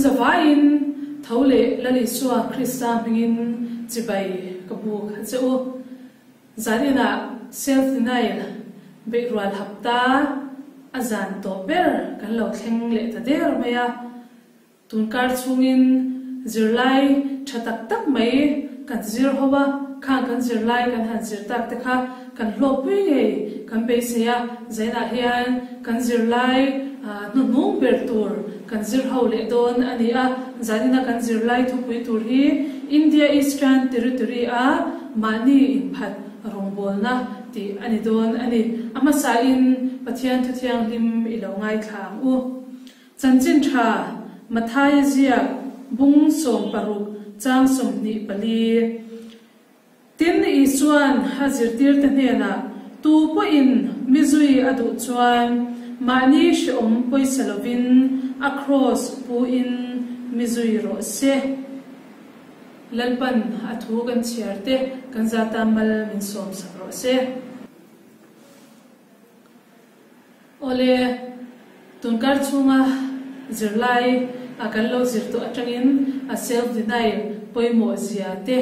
zavaiin tho leh Lal Isua Krista hmingin chibai ka buk a che u. Zaninah Self Denial beihrual hapta a zan tawh ber kan lo thleng leh ta der mai a. Tunkar chhungin zirlai tha tak tak mai kan zir ho a, khang kan zirlai kan han zir tak te kha kan hlawkpui ngei kan beisei a, zainah hian kan zirlai hnuhnung ber tur kan zir ho leh dawn a ni a, zanina kan zirlai thupui tur hi India Eastern Territory a mahni inphat rawngbawlna tih a ni dawn a ni. A hmasain Pathian Thuthianghlim i lo ngaithla ang u. Chanchin tha, Mathaia ziak, bung 16, chang 24. Tin, Isua'n a zirtirte hnenah, Tu pawhin mi zui a duh chuan mahni hrehawm pawisa lovin a kraws pu-in mi zui rawh se. Lalpan a thu kan chhiar te kan zata mal min sawmsak rawh se. Awle, tunkar chhunga zirlai a kan lo zir tawh atangin a self denial pawimawh zia te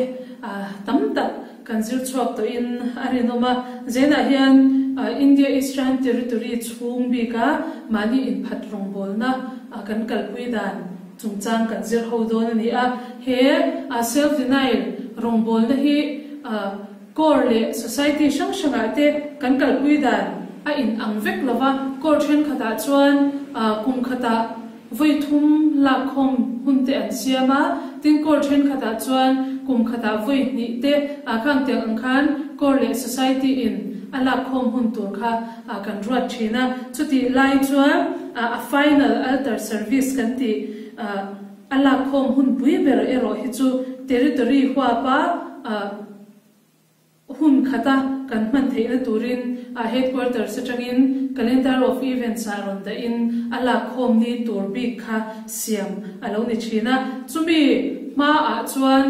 tam tak kan zir chhuak tawhin a rinawm a. Zenah hian India Eastern Territory chhung bika mahni inphat rawngbawlna kan kalpui dan chungchang kan zir ho dawn a ni a. He self denial rawngbawlna hi Corps leh Society hrang hrangah te kan kalpui dan a in ang vek lo va, Corps thenkhatah chuan kum khatah vawi thum lakkhawm hun te an siam a, tin Corps thenkhatah chuan kum khatah vawi hnih te khang tiang ang khan Corps leh Society in a lakkhawm hun tur kha kan ruat thin a, chutih lai chuan a final altar service kan tih a lakkhawm hun pui ber erawh hi chu Territory huapa Hun khata kan hman theihna turin a Headquarters atangin Calendar of Events ah rawn dahin a lakkhawm ni tur bik kha siam a lo ni thin a. Chumi hmaah chuan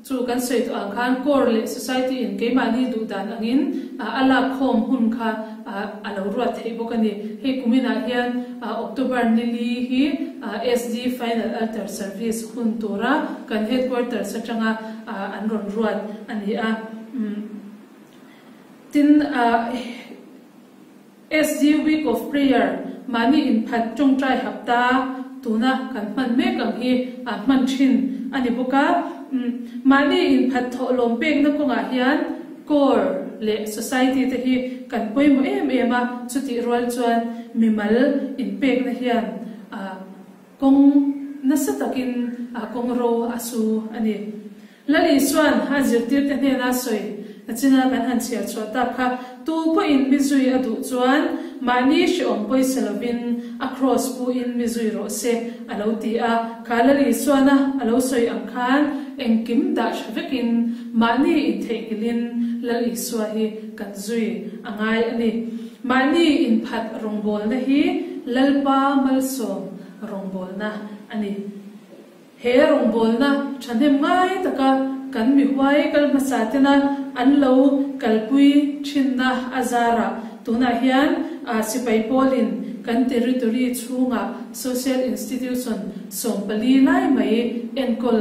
chu kan sawi tawh ang khan Corps leh Society in keimahni duh dan angin a lakkhawm hun kha a lo ruat theih bawk a ni. Hei kuminah hian October ni li hi SD Final Altar Service hun tura kan Headquarters atanga an rawn ruat a ni a. Tin, SD Week of Prayer mahni inphat tawngtai hapta tuna kan hman mek ang hi hman thin a ni bawk a. Mahni inphat thawhlawm pekna kawngah hian Corps leh Society te hi kan pawimawh em em a, chutih rual chuan mimal inpekna hian kawng nasa takin kawng ro a su a ni. Lal Isua'n a zirtirte hnena sawi a china kan han chhiar chhuah tak kha, Tu pawhin mi zui a duh chuan mahni hrehawm pawisa lovin a kraws pu-in mi zui rawh se, a lo ti a. Kha Lal Isuana a lo sawi ang khan engkim dah hre vekin mahni intheihnghilhin Lal Isua hi kan zui a ngai a ni. Mahni inphat rawngbawlna hi Lalpa malsawm rawngbawlna a ni. He rawngbawlna thahnem ngai taka kan mihuai kal hmasa tena an lo kalpui thinna a zarah tunah hian sipai pawlin kan territory chhungah social institution 14 lai mai enkawl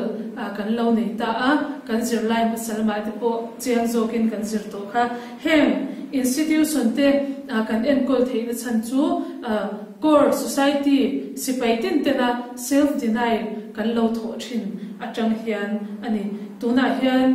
kan lo nei ta a, kan zirlai hmasa lamah te pawh chiang zawkin kan zir tawh kha. Heng institution te kan enkawl theihna chhan chu Corps, Society, sipai tin tena self denial kan lo thawh thin atang hian a ni. Tunah hian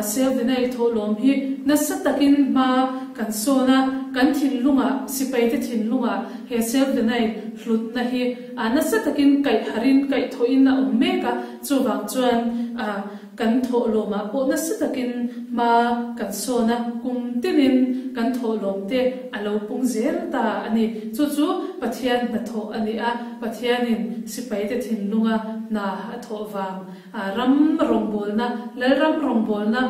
self denial thawhlawm hi nasa takin hma kan sawn a, kan thinlungah, sipaite thinlungah he self denial hlutna hi nasa takin kaih harin, kaih thawhin a awm mek a, chuvang chuan Kan thawhlawmah pawh nasa takin hma kan sawn a, kum tinin kan thawhlawm te a lo pung zel ta a ni. Chu chu Pathian hnathawh a ni a, Pathianin sipaite thinlunga hna a thawh vang ram rawngbawlna, Lalram rawngbawlna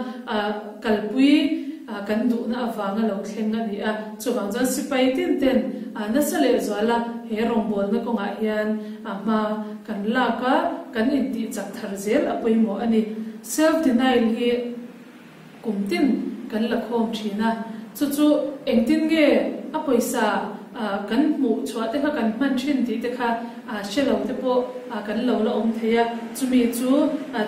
kalpui kan duhna avanga lo thleng a ni a. Chuvang chuan sipai tin ten nasa lehzuala he rawngbawlna kawngah hian hma kan lak a, kan intih chak thar zel a pawimawh a ni. Self denial hi kum tin kan la khawm thin a, chu chu engtin nge a pawisa kan hmuh chhuah te kha kan hman thin tih te kha hre lo te pawh kan lo la awm thei a, chumi chu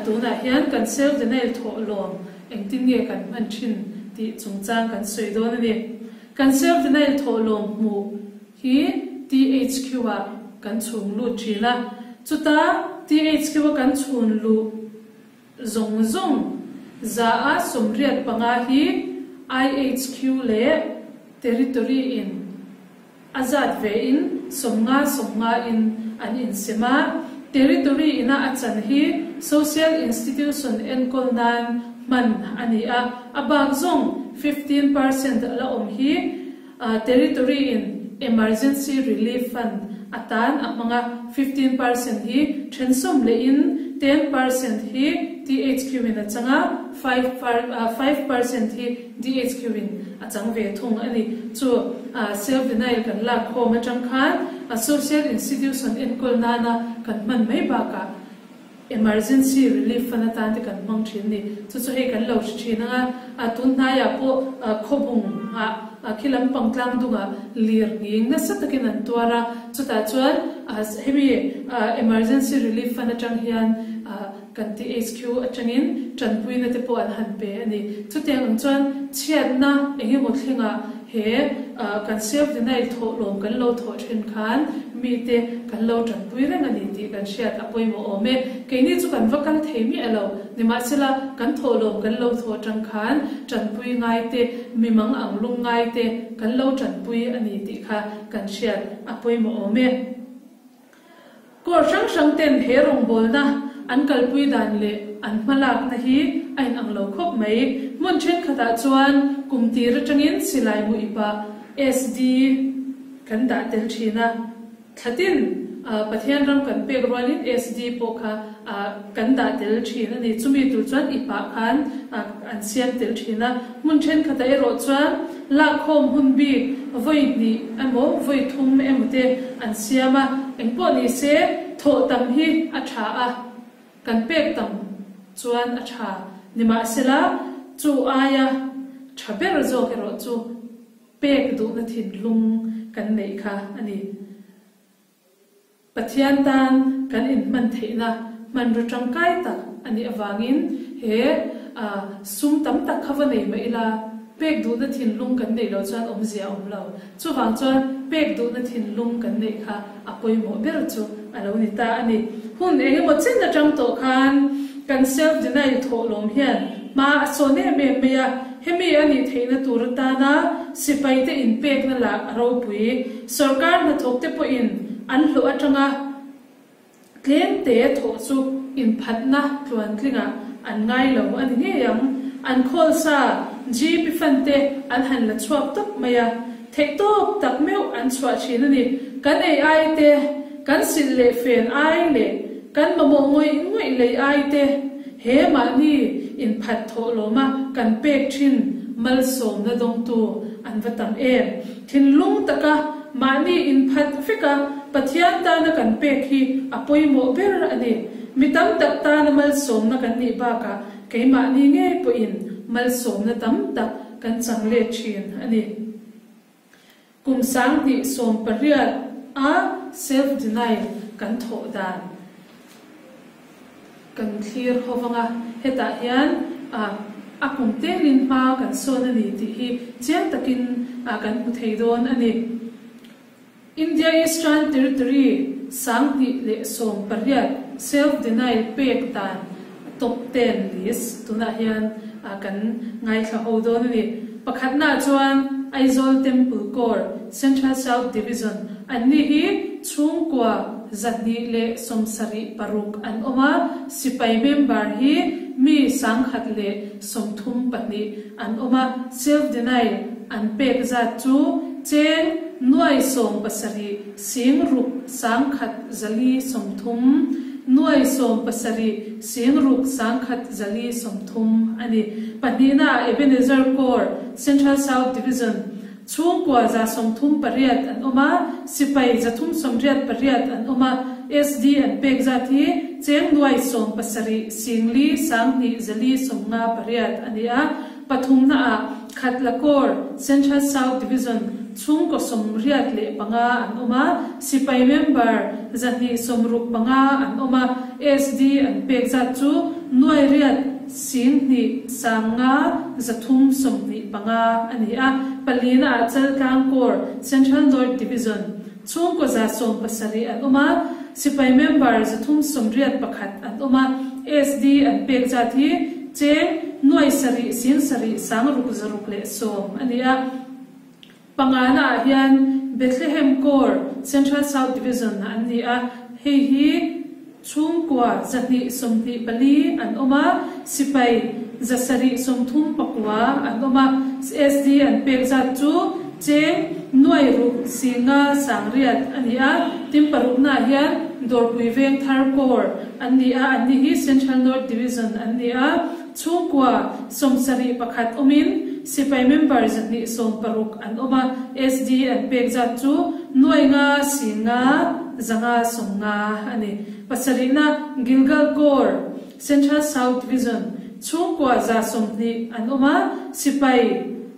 tunah hian kan self denial thawhlawm engtin nge kan hman thin tih chungchang kan sawi dawn a ni. Kan self denial thawhlawm hmuh hi THQ ah kan chhung lut thin a, chuta THQ a kan chhun luh zawng zawng 85% hi IHQ leh Territory in a zat ve in 50 50 in an insem a, Territory ina a chan hi Social Institution enkawl nan hman a ni a, a bak zawng 15% a la awm hi Territory in Emergency Relief Fund atan a hmang a, 15% hi thensawm leh in 10% hi THQ in a chang a, 5% hi DHQ in a chang ve thung a ni. Chu self denial kan lak khawm atang khan social institution enkawl nana kan hman mai bakah Emergency Relief Fund atan te kan hmang thin a ni. Chu chu hei kan lo hre thin ang a, tun hnaiah pawh khawbung ah khi lampang tlang dungah lir nghing nasa takin an tuar a, chutah chuan hemi Emergency Relief Fund atang hian kan THQ atangin tanpuina te pawh an han pe a ni. Chutiang ang chuan chhiatna eng emaw thlengah he kan self denial thawhlawm kan lo thawh then khan mite kan lo tanpui reng a ni tih kan hriat a pawimawh awm e. Keini chu kan va kal thei miah lo. Nimahsela, kan thawhlawm kan lo thawh atang khan tanpui ngai te, mi mang ang lung ngai te kan lo tanpui a ni tih kha kan hriat a pawimawh awm e. Court hrang hrang ten he rawngbawlna an kalpui dan leh an hmalakna hi a inang lo khawp mai. Hmun thenkhatah chuan kum tir atangin silai mu ipah SD kan dah tel thin a. Thlatin Pathian ram kan pek rualin SD pawh kha kan dah tel thin a ni. Chumi tur chuan ipah khan an siam tel thin a. Hmun thenkhatah erawh chuan lakkhawm hun bik vawi hnih emaw vawi thum emaw te an siam a, engpawh ni se thawh tam hi a tha a, kan pek tam chuan a tha. Nimahsela, chu aia tha ber zawk erawh chu pek duhna thinlung kan neih kha a ni. Pathian tan kan inhman theihna hmanraw tangkai tak a nih avangin he sum tam tak kha va nei mah ila, pek duhna thinlung kan neih loh chuan awmzia a awm lo. Chuvang chuan pek duhna thinlung kan neih kha a pawimawh ber chu a lo ni ta a ni. Hun eng emaw chen atang tawh khan kan self-denial thawhlawm hian hma a sawn em em mai a, hemi a nih theihna tur atana sipaite inpekna lah a ropui. Sorkar hnathawkte pawhin an hlawh atanga tlemte thawh chu inphatna tluantlingah an ngai lo a ni ngei ang. An khawlsa GP fund te an han la chhuak tawp mai a, theihtawp tak meuh an chhuah thin a ni. Kan ei ai te, kan silh leh fen ai leh kan mamawh ngawih ngawih lei ai te he mahni inphat thawh lawma kan pek thin malsawmna dawngtu an va tam em. Thinlung taka mahni inphat veka Pathian tana kan pek hi a pawimawh ber a ni. Mi tam tak tana malsawmna kan nih bakah keimahni ngei pawhin malsawmna tam tak kan chang let thin a ni. Kum 2018 a self denial kan thawh dan kan thlir ho vang a, hetah hian a kum telin hma kan sawn a ni tih hi chiang takin kan hmu thei dawn a ni. India Eastern Territory 2018 self denial pek dan top ten list tunah hian kan ngaithla ho dawn a ni. Pakhatnaah chuan Aizawl Temple Corps, Central South Division, anni hi chhungkua 276 an awm a, sipai member hi mi 132 an awm a, self denial an pek zat chu cheng 76,130, 76,130 a ni. Pahnihnaah Ebenezer Corps, Central South Division, chhungkua 138 an awm a, sipai 388 an awm a, SD an pek zat hi cheng 74,158 a ni a. Pathumnaah. Khatla Corps, Central South Division, chhungkaw 75 an awm a, sipai member 265 an awm a, SD an pek zat chu nuai riat 10,000 5,325 a ni a. Palina ah Chaltlang Corps, Central North Division, chhungkaw 170 an awm a, sipai member 381 an awm a, SD an pek zat hi cheng nuai 7 7,610 a ni a. Pangana ah hian Bethlehem Corps, Central South Division an ni a, hei hi chhungkua 224 an awm a, sipai 739 an awm a, SD an pek zat chu cheng nuai ruk 9,000 800 a ni a. Tin parukna ah hian Dawrpui Vengthar Corps an ni a, an ni hi Central North Division an ni a, chhungkua 71 awmin sipai member 260 an awm a, SD an pek zat chu nuai nga 5,000 590 a ni. Pasarihna Gilgal Corps, Central South Division, chhungkua 120 an awm a, sipai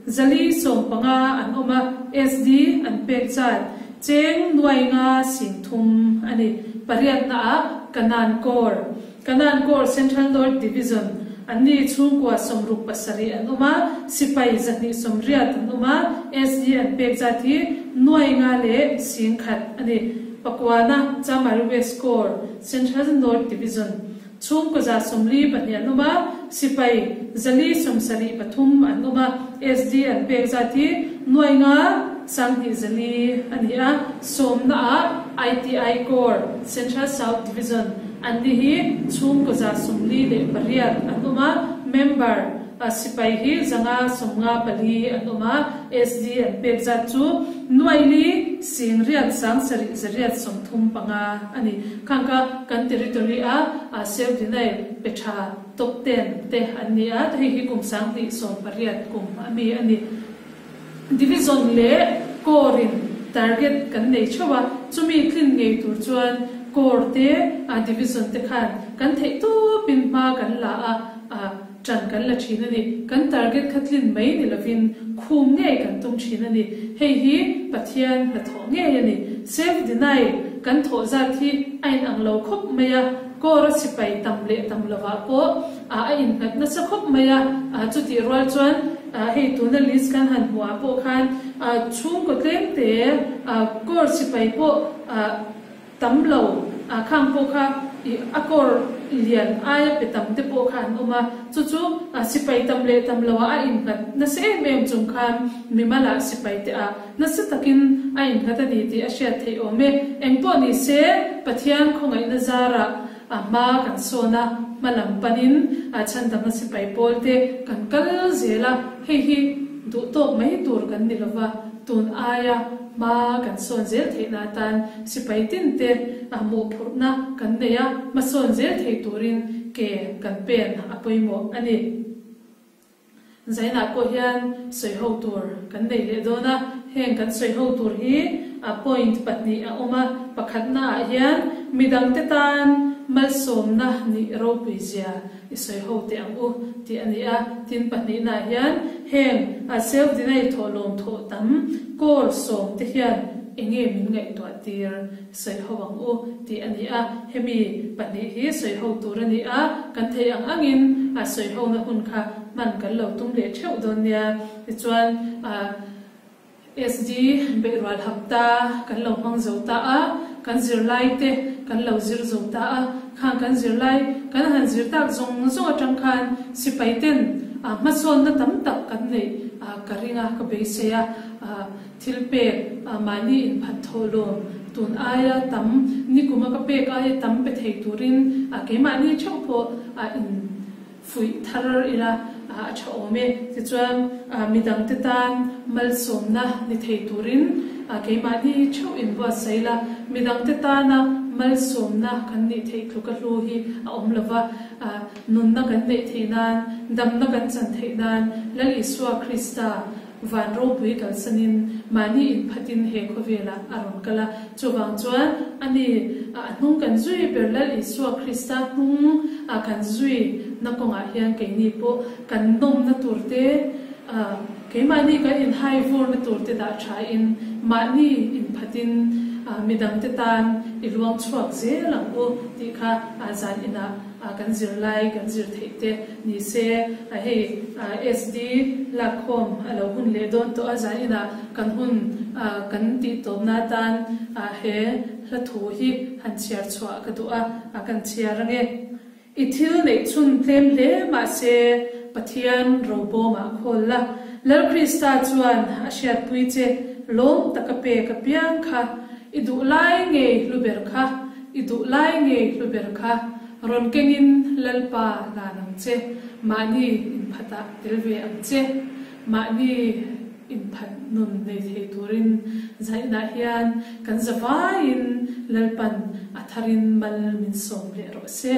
415 an awm a, SD an pek zat cheng nuai nga 3,000 a ni. Pariatna ah Kanan Corps, Kanan Corps, Central North Division, an ni chhungkua 67 an awm a, sipai 280 an awm a, SD an pek zat hi nuai nga leh 1,000 a ni. Pakuana Chamari West Corps, Central North Division, chhungkaw 142 an awm a, sipai 473 an awm a, SD an pek zat hi nuai nga 2,400 a ni a. Sawmna ah ITI Corps, Central South Division, an ni hi chhungkaw 48 an awm a, member sipai hi 154 an awm a, SD an pek zat chu nuai li 8,000 7,835 a ni. Khang kha kan territory a self denial pe tha top 10 te an ni a, hei hi kum 2018 kum a mi a ni. Division leh Corps in target kan nei theuh a, chumi tlin ngei tur chuan Corps te Division te khan kan theih tawpin hma kan la a, ṭan kan la ṭhin a ni. Kan target kha tlin mai ni lovin khum ngei kan tum ṭhin a ni. Hei hi Pathian hnathawh ngei a ni. Self denial kan thawh zat hi a inang lo khawp mai a, Corps a sipai tam leh tam lovah pawh a innghat nasa khawp mai a, chutih rual chuan hei tuna list kan han hmuh ah pawh khan chhungkaw tlem te Corps sipai pawh tam lo khang pawh kha a Corps lian aia pe tam te pawh kha an awm a, chu chu sipai tam leh tam lo ah a innghat nasa em em chung khan mimal ah sipai te ah nasa takin a innghat a ni tih a hriat theih awm e. Engpawh ni se Pathian khawngaihna zarah a hma kan sawn a, hma lam panin chhandamna sipai pawl te kan kal zel a, hei hi duh tawk mai tur kan ni lova, tun aia hma kan sawn zel theihna atan sipai tin te mawhphurhna kan nei a, hmasawn zel thei turin ke kan pen a pawimawh a ni. Zainah pawh hian sawi ho tur kan nei leh dawn a, heng kan sawi ho tur hi point pahnih a awm a, pakhatna ah hian midangte tan malsawmna nih ropui zia i sawi ho teh ang u tih a ni a, tin pahnihna ah hian heng self denial thawhlawm thawh tam core sawm te hian enge min ngaihtuah tir sawi ho ang u tih a ni a, hemi pahnih hi sawi ho tur a ni a, kan theih ang angin a sawi hona hun kha hman kan lo tum leh theuh dawn nia. Tichuan SD beihrual hapta kan lo hmang zo ta a, kan zirlai te kan lo zir zo ta a, khang kan zirlai kan han zir tak zawng zawng atang khan sipai ten hmasawnna tam tak kan neih ka ring a, ka beisei a. Thil pek mahni inphat thaw lawm tun aia tam nikuma ka pek aia tam pe thei turin keimahni theuh pawh in fuih thar ila a tha awm e. Tichuan midangte tan malsawmna ni thei turin keimahni theuh inbuatsaih ila, midangte tana malsawmna kan nih theih tluk a hlu hi a awm lova, nunna kan neih theih nan, damna kan chan theih nan Lal Isua Krista Van ropui kalsanin mahni inphatin he khawvelah a rawn kal a. Chuvang chuan ani a hnung kan zui ber Lal Isua Krista hnung a kan zui na kawngah hian keini pawh kan nawmna tur te a. Keimahni kan inhai vurna tur te dah tha in mahni inphat in midang te tan i luang chhuak zel ang u tih kha zan inah kan zirlai kan zir theih te ni se. Hei SD lakkhawm a lo hun leh dawn tawh a, zan inah kan hun kan tih tawpna atan he hla thu hi han chhiar chhuah ka duh a, kan chhiar ange. I thil neih chhun tlem hle mahse Pathian robawmah khawl la, Lal Krista chuan a hriatpui che lawm taka pek apiang kha, i duh lai ngei hlu ber kha, i duh lai ngei hlu ber kha, rawn kengin Lalpa hlan ang che, mahni inphatah tel ve ang che, mahni inphat nun nei thei turin zainah hian kan zavaiin Lalpan a tharin mal min sawm leh rawh se.